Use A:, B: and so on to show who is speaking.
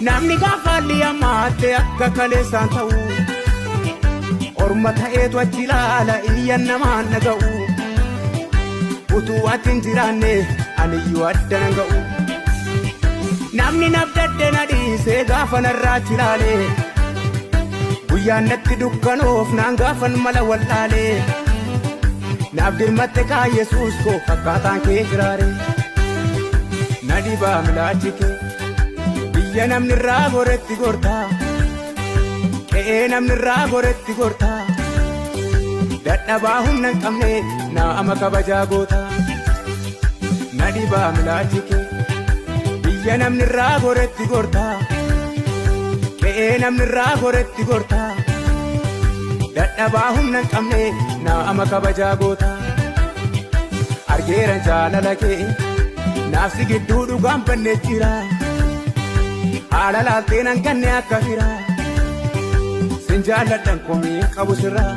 A: Namni gaafa li'amaatte akka kaleessaan ta'u. Orma ta'eetu achi ilaala iyyan namaan dhaga'u. Utuu ati hin jiraanne aniyyuu adda nan ga'u. Namni nabdadde na dhiisee gaafa narraa achi ilaale. Guyyaan natti dukkanoof naan gaafan mala wallaale. Naaf dirmatte kaa Yesuus koo fakkaataan kee jiraare. Na dhibaa milaachi kee biyya namni irraa goretti gortaa. Qe'ee namni irraa goretti gortaa. Dadhabaa humna hin qabne nama kabajaa goota. Na dhibaa milaachi kee biyya namni irraa goretti gortaa. Qe'ee namni irraa goretti gortaa. Dadhabaa humna hin qabne nama kabajaa goota. Argeera jaalala kee naafsi gidduu dhugaan bannee jira. Haala laaltee nan ganne akka fira. Sin jaalladhan komii qabu sirraa.